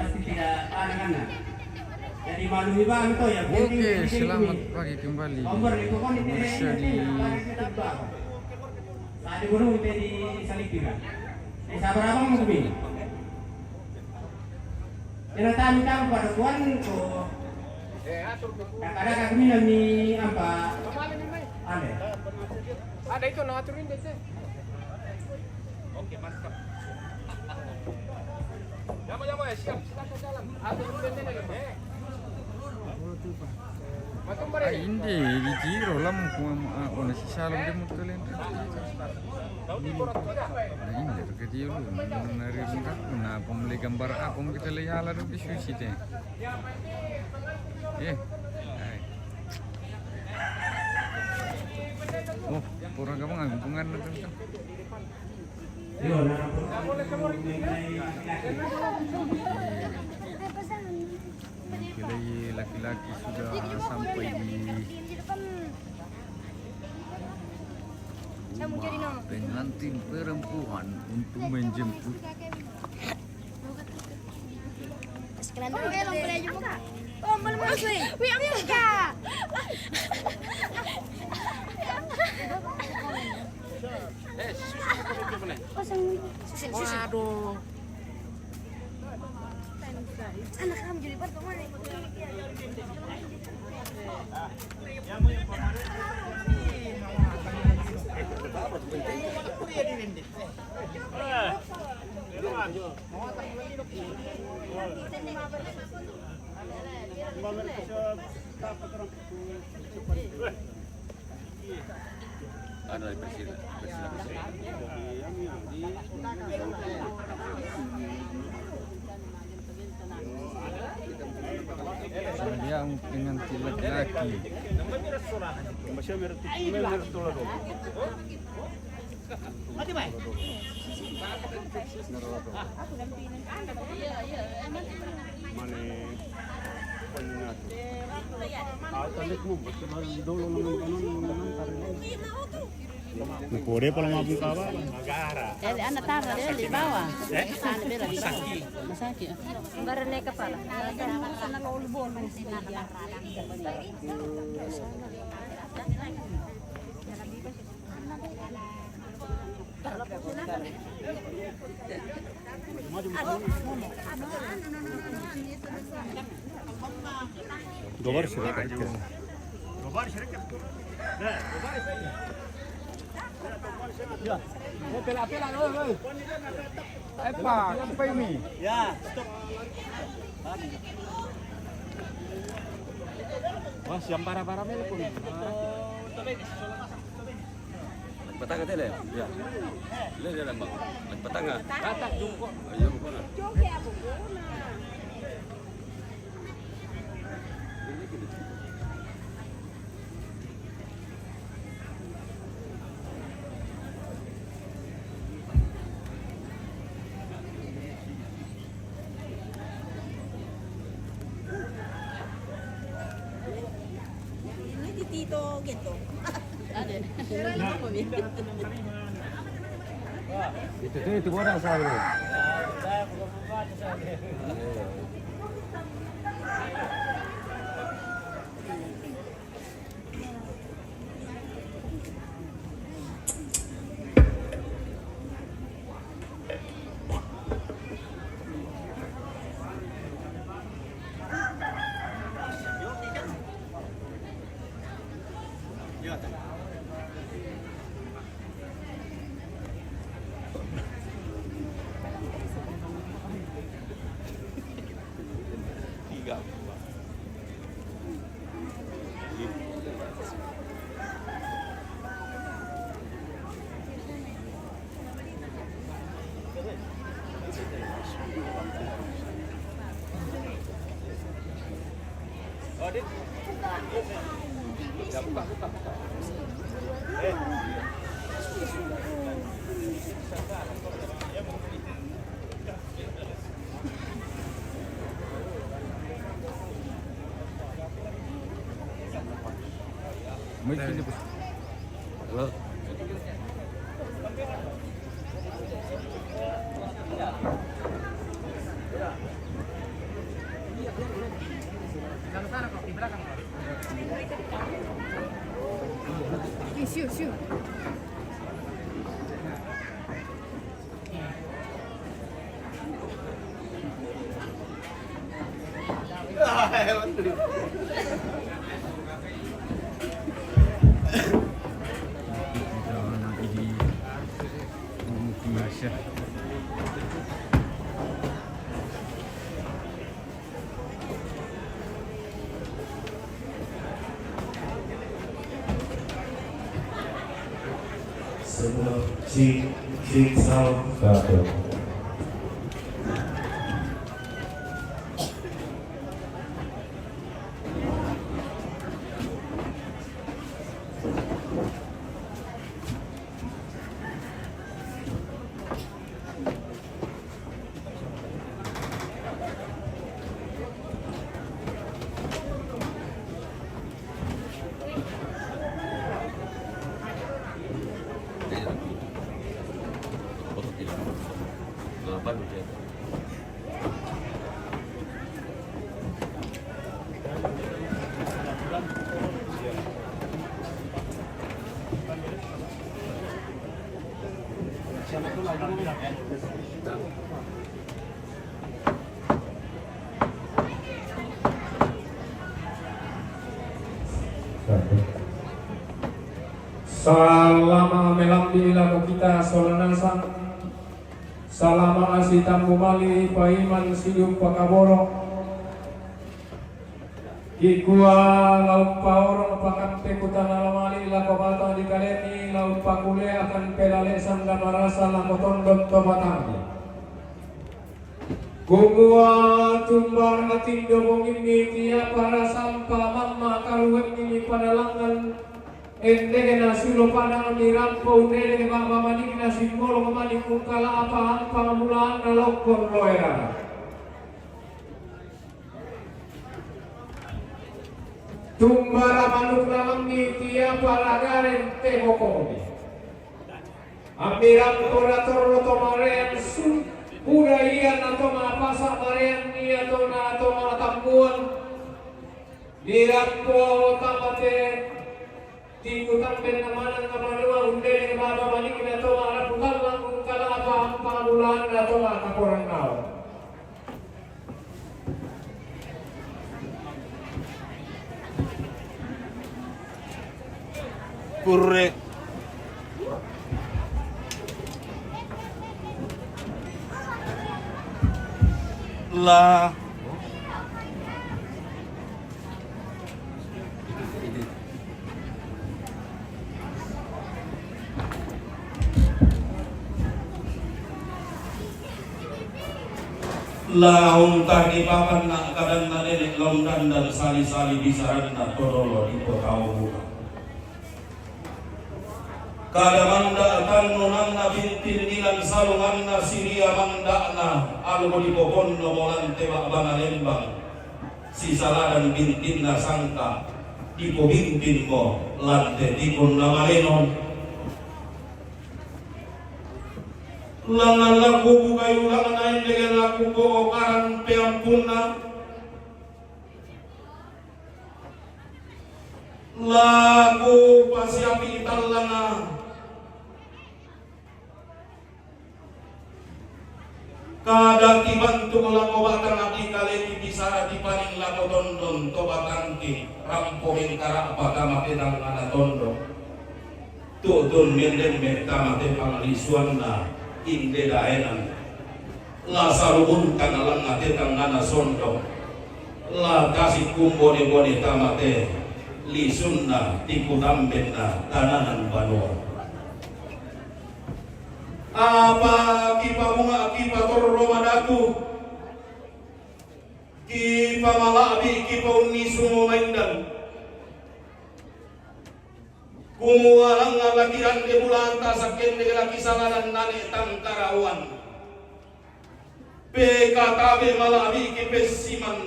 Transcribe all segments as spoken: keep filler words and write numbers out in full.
Tidak ada kan? Jadi malu juga itu ya. Oke, selamat pagi kembali. Pemirsa di Tadi burung tadi salib juga. Eh, sabar abang mungkin. Kena tanya tahu pada tuan ko. Kadang-kadang kami nami apa? Ada. Ada itu, nah, aturin deh, Cek. Oke, mantap. Jama, jama, ya, siap, silakan jalan. Atur dulu, dulu, dulu. Matumba, ah, inde, di giro lam kuma, ah, ona si salom de mutalen. Inde, ke dia lu, nari ringa, na pom le gambar, ah, pom kita le hala do bisusi te. Eh, ai. Oh, pura gabang, ah, bungan na. Mempelai laki-laki sudah sampai di rumah pengantin perempuan untuk menjemput. Sekilan dulu. Oh, belum boleh jemput. Oh, belum masuk. Wih, Amerika. Eh, susu apa itu, Bang? Susu, susu. Waduh. Anak kamu jadi pertemuan. Ada dari Persila, Persila, Persila. Dia dengan laki-laki. Pode pala mabung kawa. Ele ana tara ele bawa. Eh? Ana bela di bawa. Masaki. Bara ne kepala. Gobar sih. Gobar sih. Ya. Oh, pela, pela, oi, oi. Epa, apa ini? Ya, stop. Wah, siang para-para mele pun. Patanga tele, ya. Ile ile lambang. Patanga. Kata jungko. Ayo, bukan. Ini di Tito gitu. Ada. Itu tuh, itu bodoh saya. Halo. Siu, siu. Semua, cek, cek, sound. Satu. Salama melambi lako kita sola nasang. Salama asi tammu mali paiman sidupa kaboro. Kikua la umpaorong pakampe kutana lamali lako batang di kalemi, la umpakuleakan pelale sanda marasa lako tondon to batangi. Kumua tumbara tindo bonginni tia parasampa mamma karuenni panalangan endegena sulo padang mirampo undedege baba manikna simbolo mani kungkala apa ampa mulaanna lokkon loera. Tumbara manuk dalammi tia paragaren tebokomi. Ammirang pora torro to marean su, buda ia na to mapasa marean ia to na to matammuan. Mirampo tamate. Tiku tamben na manang na manua undene baba manikna to marapu tallang ungkala apa ampa bulanna to makaporang naung. Kurre. La. La unta di papanna kadanna nene la undandan sali-sali bisaranna todolo di kota Obura. Kada manda tannunanna bintin nilan salunganna siria manda'na algo di poponno molante ba'bana lembang. Sisaladan bintinna sangka, dipobintinmo lante tikunna malenon. Langan laku bukai ulangna endege laku kookaran peampunna. Laku pasiapi tallanga. Kada tibantuk lako batang ati kaleki bisara tipaning lako tondon to batangki rampo mengkara'pa tama te tangngana tondon. Tu'tun mendemme tama te panglisuanna inde daenan. La salubuntang langnga te tangngana sondong. La tasik kumbone-bone tama te lisunna tikutambenna tananan banua. Apa kipabunga kipatorro madatu, kipamala'bi kipaunnisu maindan. Kumua langngan laki rande bulan tasakkende laki salanan nane tangkarauan. Pekatabe mala'bi kipessiman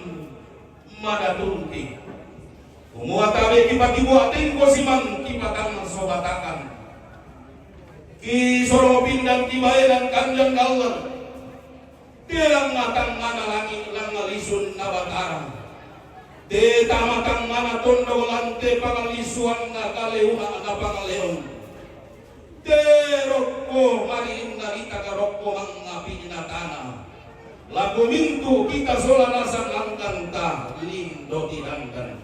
madatungki. Kumua tabe kipakibua tengko siman kipatangngang sobatakan. Kisoro pindang kibaenan kanjang gallang. Telang matang mana langi langnga lisun Batara. Te tama tangngana tondok lan te pangalisuanna kaleuna na pangaleon. Te rokko mariinna ritaka rokko mangngapi'na tana. Lako mintu' kita sola nasang angganta lindo tidangkan.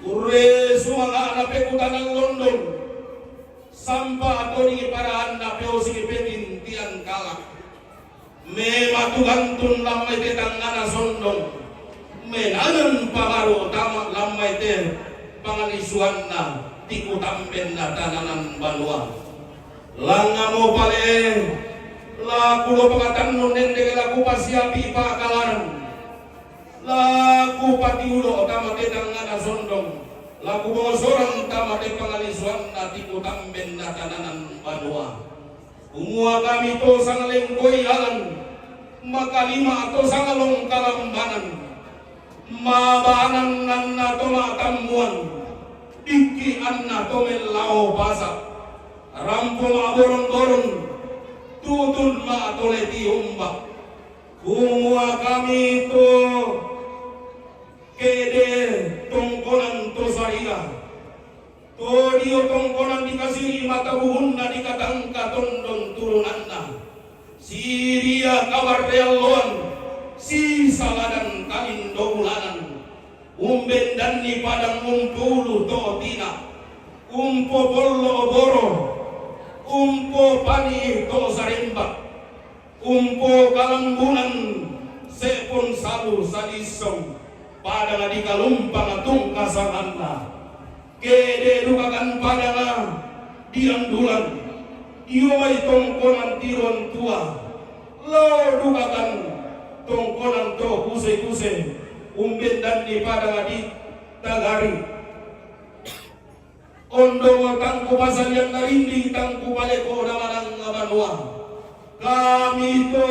Urre sumanga'na pekutanan london, sampa todingi paraanna peosiki petintian kala. Mematu gantun lammai te tangngana sondong, menanan pamaru tama lammai te pangalisuanna tikutambenna tananan banua. Langngamo pale, laku lo pangatannun nendek laku pasiapi pakalaran. Laku patiulo tama te tangngana sondong, laku bosorang tama te pangalisuanna tikutambenna tananan banua. Kumua kami to sangalenggoi alan, makalima to sangalong kalambanan, mabanan anna to matammuan, dikki anna to mellao pasa, rampo ma'borong-borong, tutun ma'tole tiumba. Kumua kami to ke'de' tongkonan to sariga, to dio tongkonan dikasiri' mata buhunna dikatangka tondon turunanna, sidia kabarrealloan, sisaladan kalindo bulanan, umbendanni padang umpulu to tina, umpopollo boro, umpopani to saremba. Umpokalambunan se'pon salu salissong, padang dikalumpang tungka sanganna. Ke'de' dukakan padang diandulan, dio mai tongkonan tiron tua, lao dukakan tongkonan to kuse-kuse, umbendanni padang di tagari. Ondong tangku pasalian narinding tangku paleko namanang banua. Kami to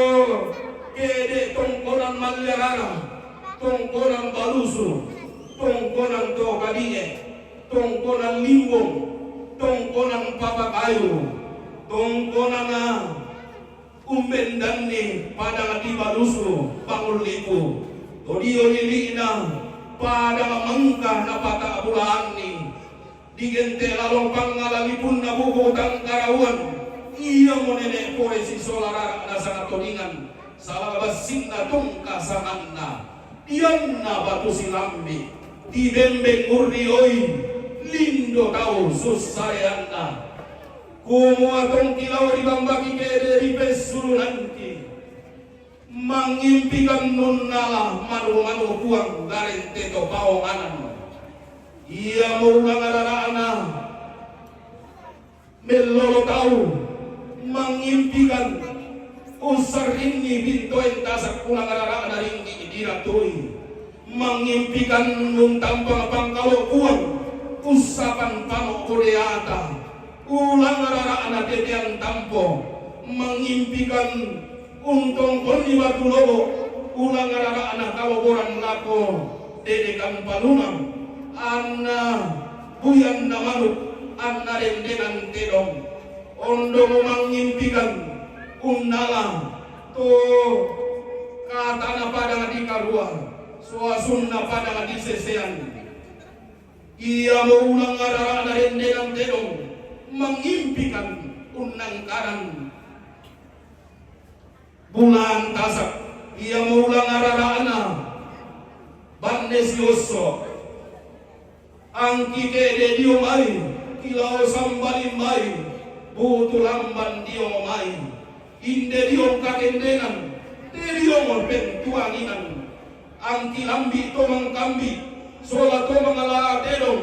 ke'de' tongkonan malliarara, tongkonan balusu, tongkonan to kadinge, tongkonan limbong, tongkonan papakayu, tongkonan umbendanni padang di balusu pangulliku, to dio lili'na padang mangka napata'bulaanni, digente' lalong pangngala lipunna buku tangkarauan, iamo nene' pore sisola rara'na sangatodingan, sala bassinna tungka sanganna, dianna batu silambi', dibembeng urrioi, lindo tau sussareanna. Kumua tongki lao ribambaki ke'de' ripessulunangki. Mangngimpikan nunnala manu-manu Puang garente to paonganan. Iamo ulang arara'na mellolo tau mangngimpikan ussarrinni bintoen tasak ulang arara'na ringgi diratui. Mangngimpikan nuntampang pangkalo Puang, ussapan pano' kodeata, ulang arara'na tetean tampo, mangngimpikan untongkonni batu lobo', ulang arara'na kaloboran lako dedekan palunang, anna buyanna manuk, anna dendenan tedong, ondong mangngimpikan unnala to katana padang di karua, soasunna padang di sesean. Iamo ulang arara'na rendenan tedong, mangngimpikan unnangkanan bulaan tasak. Iamo ulang arara'na banne siosso. Angki ke'de' dio mai, kilao sambaling mai, butu lamban dio mai. Inde dio kakendenan, te dio pentuanginan. Angki lambi' to mangkambi', sola to mangala tedong,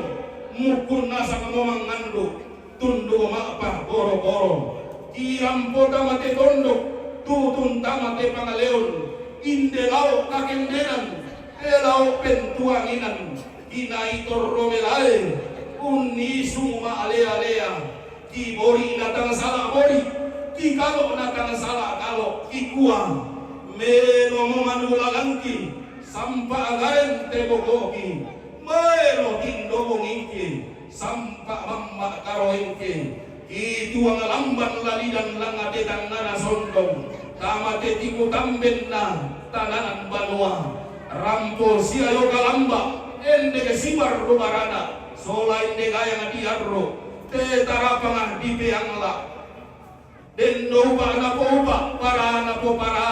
mukkun nasang mo mangandu', tundu' ma'pa boro-boro. Kirampo tama te tondok, tutun tama te pangaleon, inde lao' kakendenan, te lao' pentuanginan, kinai torro melae, unnisung ma'lea-lea, kibori' natang sala bori', kikalo' natang sala kalo', kikua, melo mo manu lalangki, sampa' garente bokoki, maelo tindo bongingki, sampa' mamma' karoengki, kituang lamban lalidan langa te tangngana sondong, tama te tiku tambenna, Tananan banua, rampo siayo kalamba, ende ke sibar do barana, sola ende gayang di arro, te tarapangah di peangla. Den do upa na po upa, para na po para,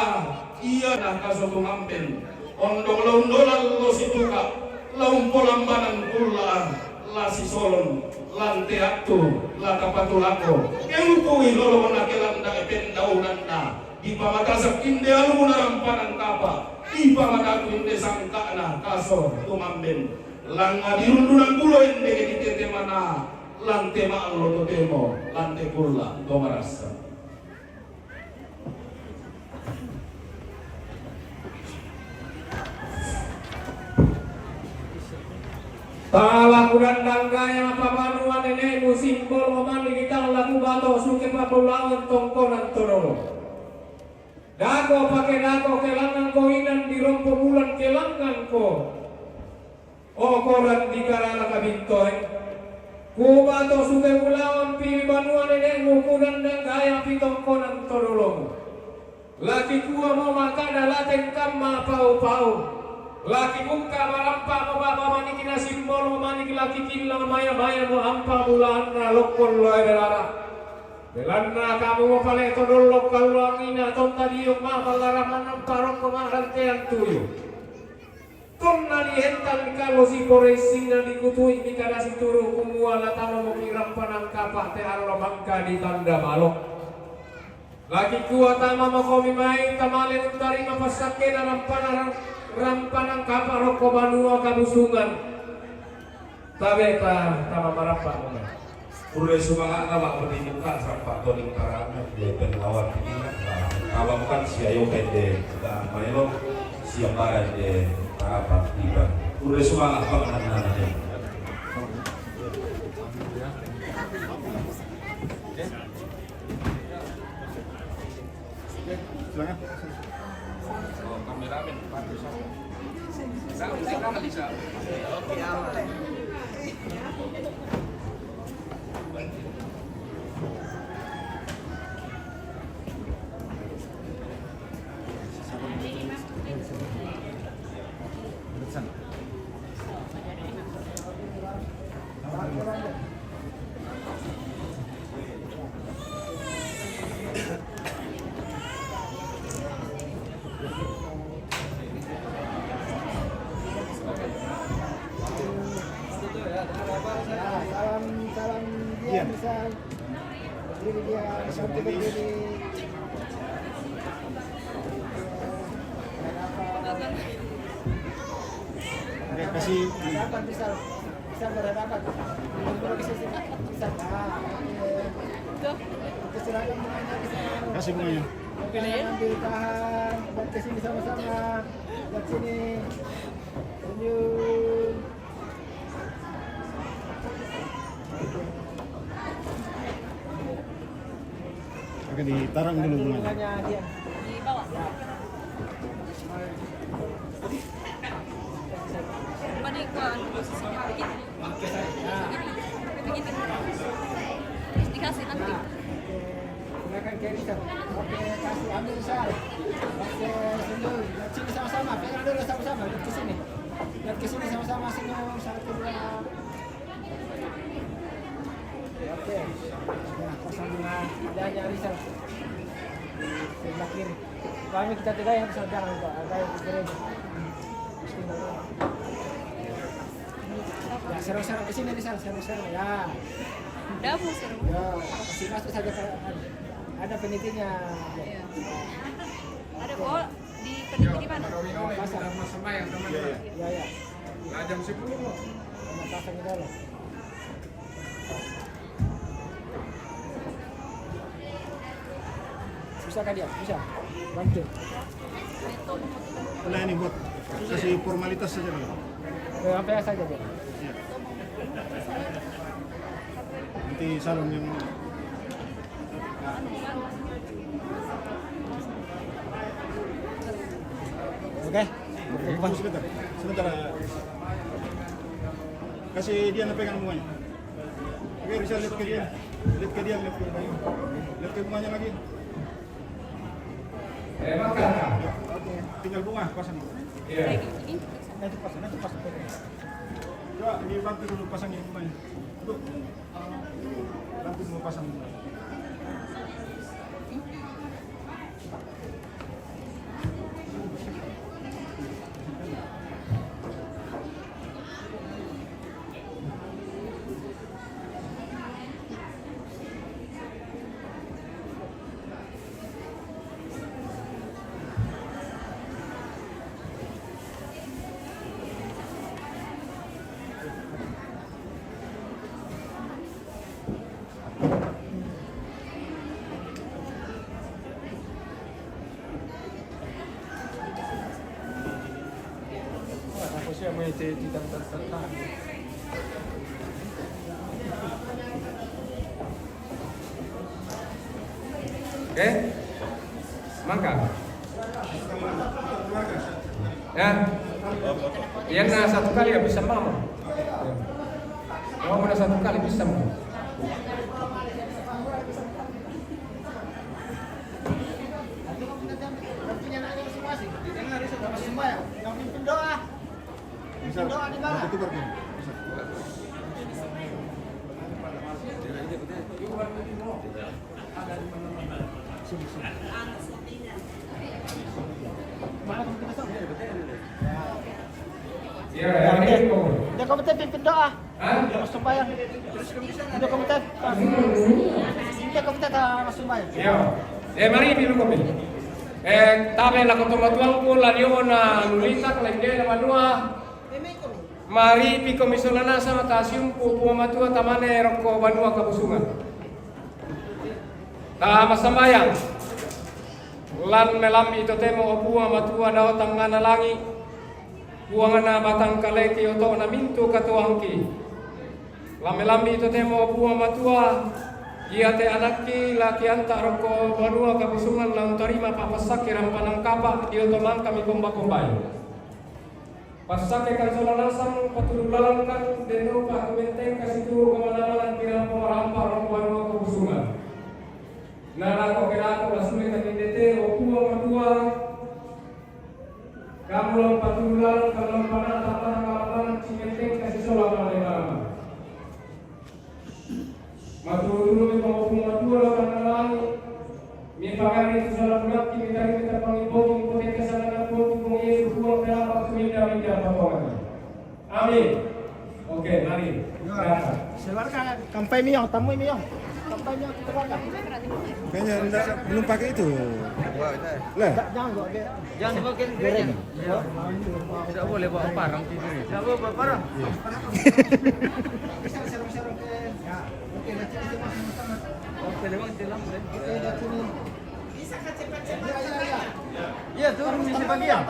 ia na kaso tumamben. Ondong laundolan lo situka, laumpolambanan kulla, la sisolon, lan teattu, la tapatulako. Keupui lolo na kelanda ependaunan na. Di pamatasak inde aluna rampanan kapa, di pamatatu inde sangkana kaso tumamben. Langa di rundunan bulo inde ke di tetemana, lante ma'allo totemo, lante kulla, to marasa. Tala kudandang gaya pabanua nenekmu simbol memanigi tala kubato suke pabulawan tongkonan todolo. Dako pake dako kelangan ko inan di rompo bulan kelangan ko. O koran di karana kabintoe. Kubato suke bulawan pi banua nenekmu kudandang gaya pi tongkonan todolomu. Laki kua mo makada lateng kamma pau-pau. Laki bungka marampa mo baba maniki na simbol mo maniki laki killa maya-maya mo ampa bulaanna lokkon loe belara. Belanna kamu mo pale to dollok kalluangina tonta diong ma ballara manampa rokko ma rantean tuyu. Tonna dihentan kalo siporeissinna dikutui mikadasi turu kumua latama moki rampanan kapa te allo mangka ditanda balok. Laki kua tama mokomi mai tamale untarima passakkena rampana, rampanan kapa rokko banua kabusungan. Tabe ta tama marampa mona. Purre sumanga'na ma'petimuka sappa toning tarana, dia pengawan tinggi, nah, tabang kan sia yo pende, nah, maelo sia bara de tarapa tiba. Purre sumanga'a panganana de. Silakan. Oh, kameramen, Pak. Bisa. Bisa, bisa, bisa. Salam, salam dia, iya. Misal. Berdiri dia, berdiri. Oke, kasih. Hadapan, misal. Misal berhadapan. Bisa, bisa. Ah, oke. Oke, silakan bunganya, bisa. Kasih bunganya. Oke, ambil, tahan. Lihat ke sini sama-sama. Lihat sini. Senyum. Oke, ditarang dulu bunganya. Bunganya dia. Di bawah. Ya. Coba di gua, anu, posisinya begini. Begini. Terus dikasih nanti. Silakan ke Richard. Oke, kasih ambil, Sal. Oke, senyum. Lihat sini sama-sama. Pegang dulu sama-sama. Lihat ke sini. Lihat ke sini sama-sama. Senyum. Satu, dua. Oke. Ya, pasang bunga. Dia nyari, Sal. Sebelah kiri. Kami kita tiga yang bisa jalan, Pak. Ada yang kiri. Ya, seru-seru ke sini, Rizal, seru-seru, ya. Udah mau seru. Ya, kasih masuk saja ke, ada penitinya. Iya. Ada, oh, di peniti di mana? Pasar. Sama yang teman. Iya, iya. Ya, ya. Lah, jam sepuluh kok. Sama pasang di dalam. Bisa kah dia? Bisa. Bantu. Nah, ini buat kasih formalitas saja dulu. Eh, apa saja dia? Iya. Nanti salon yang Oke. Sebentar. Sebentar. Kasih dia pegang semuanya. Oke, bisa lihat ke dia. Lihat ke dia, lihat ke dia. Lihat ke rumahnya lagi. Eh, makan. Oke, tinggal bunga pasang. Iya. Nanti pasang, nanti pasang. Coba dibantu dulu pasang yang bunga. Duduk. Bantu dulu pasang bunga. Oke? Mangka. Ya. Yang na satu kali ya bisa mama. Ya. Kalau na satu kali bisa mama. Bisa. Doa di mana? Bisa. Mana kita tahu? Ya, ya, ya. Dia kamu teh pimpin doa. Hah? Dia mau sembahyang. Dia kamu teh. Dia kamu teh mau sembahyang. Ya. Eh, mari, minum kopi. Eh, tame la koto matuang pun la dio na lulita kalende na manua. Mari piko miso nanasa mata siumpu Puang Matua tamane roko banua kabusungan. Ta masambayang. Lan melambi totemo o Puang Matua dao tangngana langi. Puangana batang kaleki oto na mintu katuangki. Lan melambi totemo o Puang Matua. Ia te anakki la kianta roko banua kabusungan lan tarima papassake rampanan kapa dio to mangkami komba-kombai. Passake kansola nasang patulung lalangkan, denno pahatu benteng kasituru kamana-mana pirampo rampa rong banua kabusungan. Narako kelako lasule kanindete, o Puang Matua, kamu lam patulung lalangkan lam panata pada kalapangan cibenteng kasisola pada marama. Maturu-turu mi pangopung matua lo tanah langit. Mi pagari tu salah pulakki mi tari mi tapangi bogi mi poteka salah na Puang tu Puang Yesus Puang pelapa tu minda-minda patongan. Amin. Oke, mari. Berangkat. Keluarga, kampai miong, tamui miong. Kampai miong, kita bakar. Kayaknya enggak, belum pakai itu. Lah. Jangan, jangan, jangan. Jangan pakai goreng. Iya. Tidak boleh bawa parang tidur itu. Tidak boleh bawa parang. Iya. Oke, lewat jalan, boleh. Iya, turun di sebagian.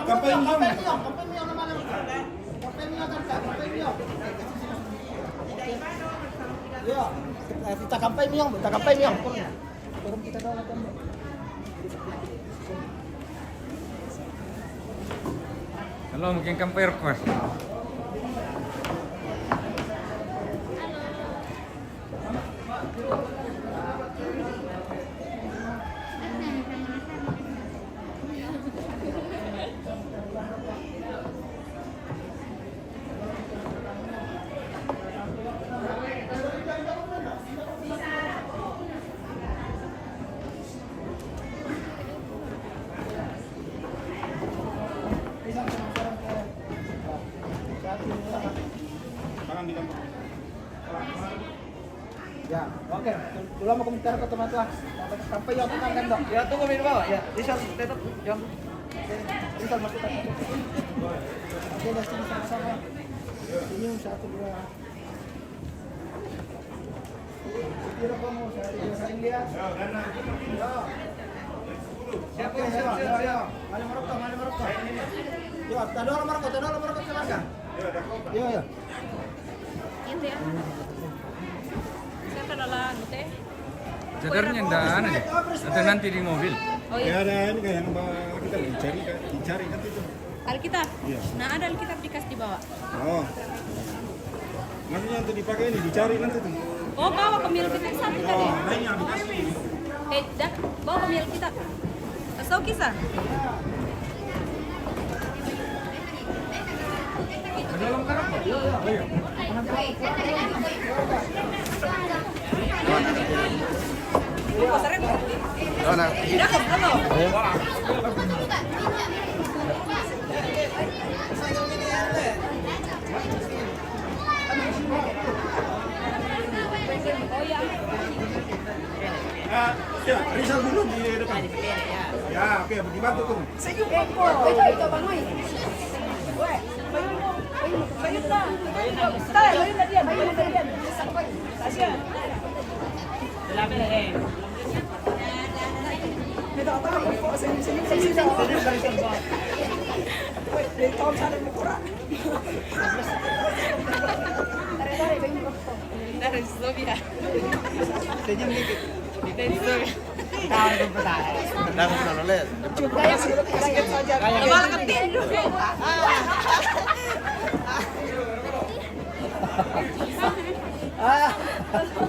Iya, kita kampai miong, Bu. Kita kampai miong. Turun. Turun kita doang, turun. Halo, mungkin kampai request. Ya, oke. Dulu mau komentar ke teman tua. Sampai ya, tekan kan, Dok? Ya, tunggu di bawah. Ya, Rizal tetap jam. Rizal masuk kan? Oke, dari sini sama-sama. Senyum, satu, dua. Kira kamu, saya tidak saling lihat. Ya. Siap, siap, siap. Mari merokok, mari merokok. Ya, tak ada orang merokok, tak ada orang merokok, silakan. Ya, ya. Itu ya. Siapa Lola, anu teh? Cadarnya ndak ada deh. Ada nanti di mobil. Oh, iya. Ya, ada ini kayak yang bawa kita dicari, dicari nanti tuh. Alkitab? Iya. Nah, ada Alkitab di kas di bawah. Oh. Maksudnya untuk dipakai ini, dicari nanti tuh. Oh, bawa pemilu kita satu tadi. Oh, lainnya dikasih. Eh, dah, bawa pemilu kita. Pas Tahu kisah? Ya, ya, Rizal dulu di depan. Ya, oke, dibantu tuh. Dari Zobia. Senyum dikit. Dari Zobia. Kita harus bertahan. Benar, benar, Les. Coba yang sedikit saja. Coba ketik dulu.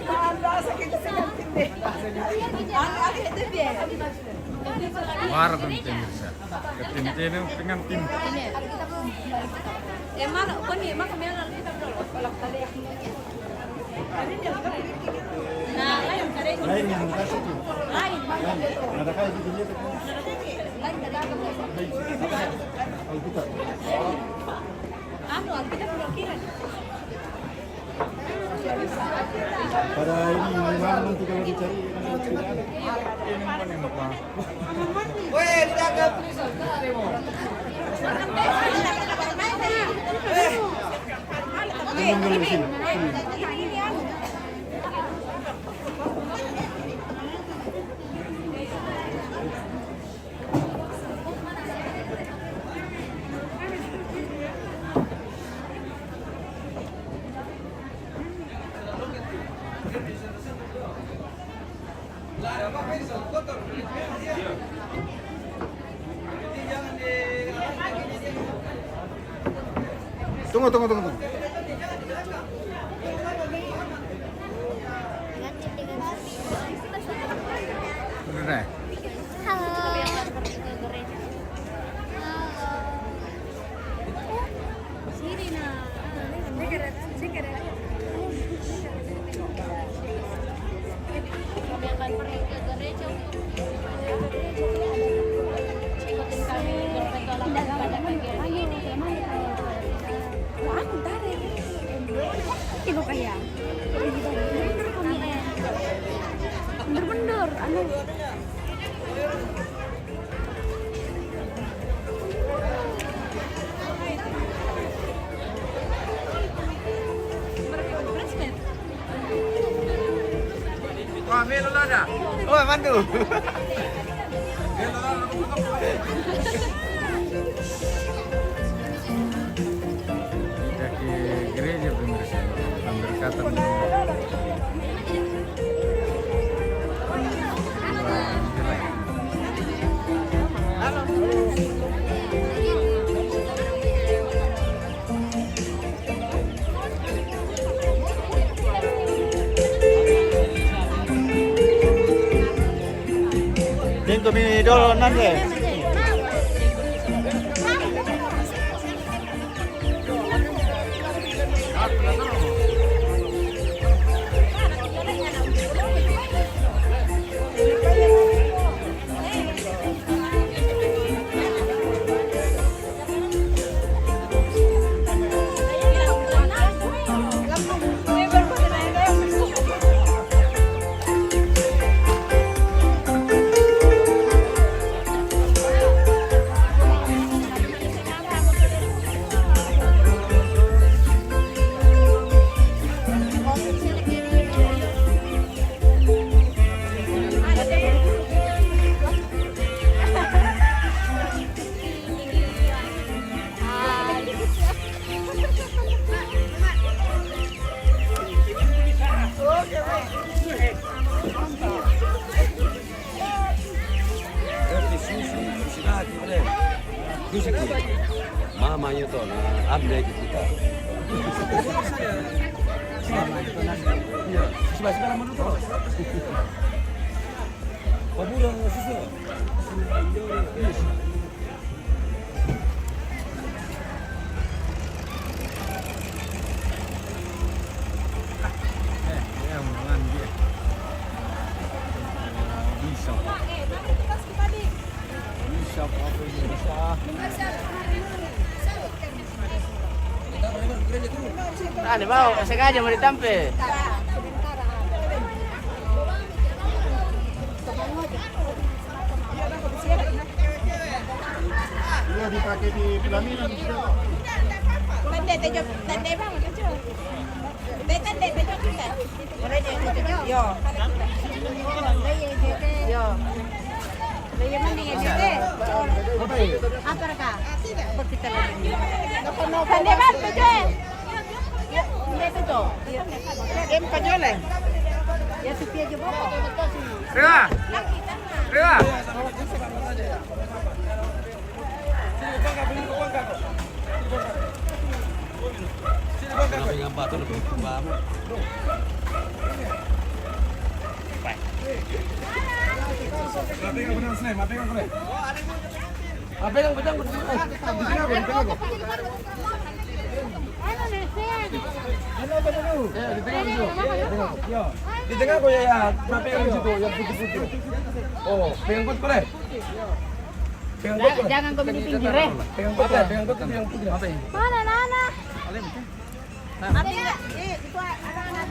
Anda sakit sekali deh. Anda itu biar. War penting bisa. Ketintin pengantin. Emang pun emang kami lalu kita berdoa. Lain yang kasih tuh. Lain. Ada kayak gitu dia tuh. Alkitab. Anu, Alkitab belum kira. Pada ini, malam nanti kalau dicari. Weh, tidak ada tulisan. Eh. Tunggu, tunggu, tunggu, tunggu. Udah. Halo. Halo. Sini, nah. Kami akan pergi ke gereja untuk ikutin kami berpetualang pada pagi hari ini. Anu, tarik. Ih, lo kayak. Bener-bener, anu. Wah, Melo ada. Wah, Pandu. Dari gereja pemirsa, pemberkatan. Tentu mi dolo nande. Mama itu na ambil kita. Iya, sebelah sebelah menurut. Ah, ni mau sengaja mau ditampe. Iya, dipakai di pelaminan. Tande, tande, bang, tande. Tande, tande, tande. Yo. Yo. Apa, Kak? Kita lagi. Tande, bang, tande. Tande, tande. Em, payola. Ya, su pie, yo, bobo. Rega. Rega. Di tengah ko ya, ya. Mapegang di situ, yang putih-putih. Oh, pegang kuat ko, Le. Pegang kuat ko, Le. Jangan kau di pinggir, eh. Pegang kuat, Le. Pegang kuat, Le, yang putih. Mana, Nana? Ada nggak? Eh, itu anak-anak.